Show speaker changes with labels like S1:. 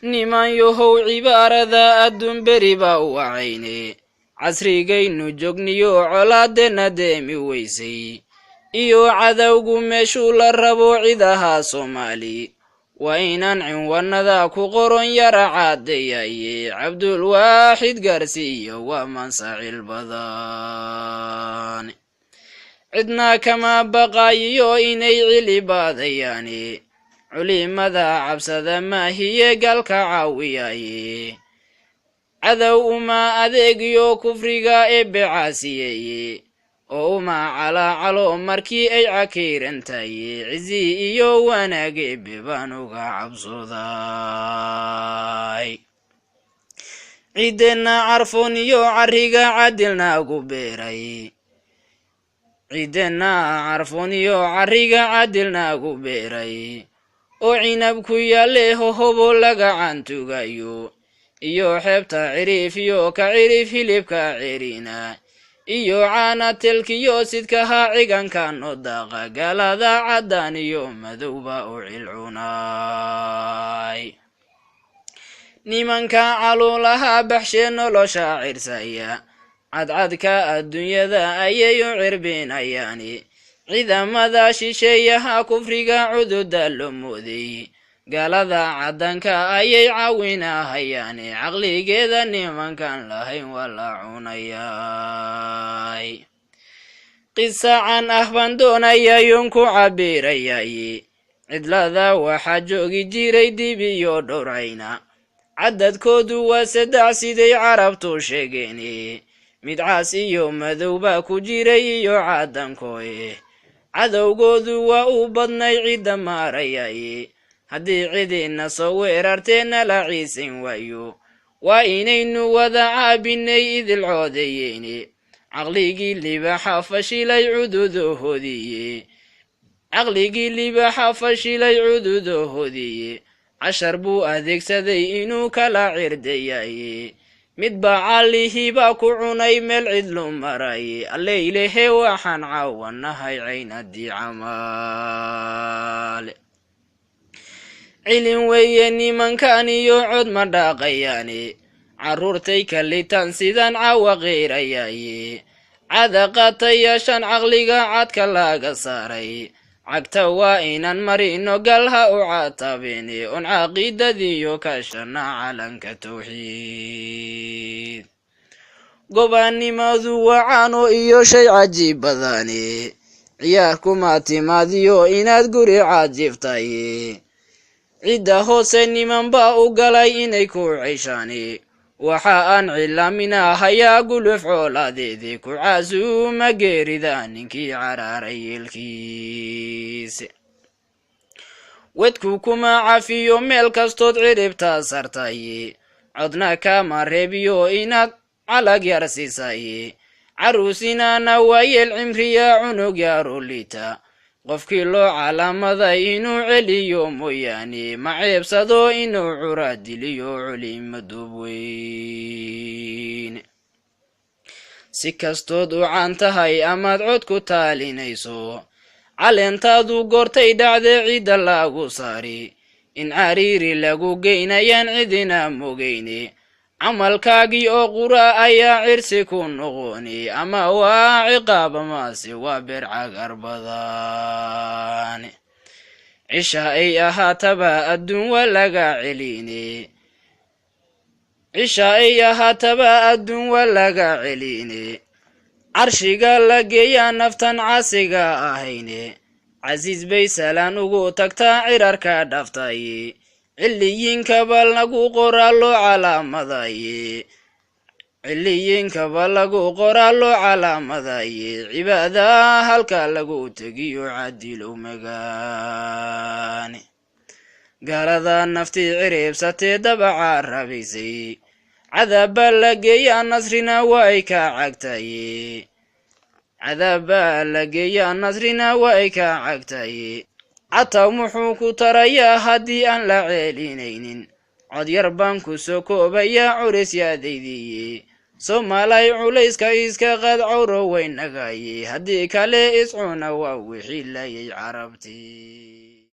S1: Niman yahow, cibaarada adduun beri baa u wacayne, casrigaynu joogniyo colaadeenna deemi weysay iyo cadowgu meeshuu la rabo cidaha Soomaali, waa inaan cinwanada ku qoron yara cadeeyaye. Cabdulwaaxid gaarsiiya waa mansacil badan, cidna kama baqaayiyo inay cilibaadayaani. Culimada cabsada maahiye galka caawiyaye, cadow uma adeegiyo kufriga eebbe caasiyeeye, oo uma calaacalo markii ay cakiirantaye. Cizi iyo wanaag eebbe baan uga cabsooday. Ciiddeenna carfoon iyo carriga cadilnaagu beeray, ciiddeenna carfoon iyo carriga cadilnaagu beeray, oo cinab ku yaalle hohobo laga cantugayo, iyo xeebta ciriif iyo ka cirif hilibka cerina, iyo caana telkiyo sidkaha ciganka noo daaqa, gaalada caddaan iyo madowba u cilcunay. Nimanka caluulaha baxshee nolosha cirsaya, cadcadka adduunyada ayay u cirbinayaani. Ciidamada shisheeyaha kufriga cududa loo mooday, gaalada caddanka ayay caawinahayaani. Caqligeeda nimankan lahayn waa la cunayay. Qisacan ah baan doonaya yoon ku cabirayay. Cidlada waxaa joogi jiray dibiyo dhowrayna, cadadkoodu waa saddex siday Carabtu sheegeen. Mid caas iyo madow baa ku jiray iyo caddankooye, cadowgoodu waa uu badnay cidda maarayay. Haddii cidina soo weerarteena la ciisin waayo, waa inaynu wada caabinay idil coodeyeene. Caqligii libaxa fashilay cududahoodiye, caqligii libaxa fashilay cududahoodiye, cashar buu adeegsaday inuu kala cirdayaye. Midba calihiibaa ku cunay meel cidlu maray. Alleylehe waxaan caawanahay caynadii camaale. Cilin weeye nimankan iyo cod ma dhaaqayaane, carruurtay kalitaan sidaan caawa qeerayaye. Cadaqaatayaashan caqliga cadka laga saaray, cagta waa inaan marino galha u catabine, oon caqiidadiyo kashana calanka tawxiid. Gobaannimadu waa caano iyo shay cajiib badane, ciyaar kuma timaadiyo inaad guri cajiftay. Cidda hoose niman baa u galay inay ku ceshaani, waxa aan cilaaminahayaa guluf coolaadeedii ku caasuuma geerida ninkii caraaray yeelkiis. Wedku kuma cafiyo meel kastood ciribta sartay, codna kama reebiyo inaad calag yar siisay. Caruusinaana waayeel cimriya cunug yarolita, qofkii loo calaamaday inuu celiyo mooyaane, ma ceebsado inuu cura diliyo culima duubweyn. Si kastood u caan tahay amaad cod ku taalinayso, caleentaadu goortay dhacdee ciidda lagu saari, in cariiri lagu geynayaan cidina mogeyne. Camalkaagii oo qura ayaa cirsi ku noqoni, ama waa ciqaab amase waa beer cagar badan. Cisha ay ahaataba adduun waa laga celine, cisha ay ahaataba adduun waa laga celine. Carshiga la geeyaa naftan caasiga ahayne, casiis bay salaan ugu tagtaa cirarka dhaftay. Ciliyiinkaba lagu qoraa loo calaamadaye, ciliyiinkaba lagu qoraa loo calaamadaye. Cibaada halka lagu tegiyo cadilow magaane. Gaalada naftii ciribsatee dabaca rabaysay, cadaab baa la geeyaa nasrina way ka cagtaye, cadaab baa la geeyaa nasrina way ka cagtaye. Cataw muxuu ku tarayaa haddii aan la ceelinaynin? Cod yar baan ku soo koobayaa curisyaadaydiiye. Soomaalay, culayska iska qad, cawro weynagaye, haddii kale iscuna waa wixii layay Carabtii.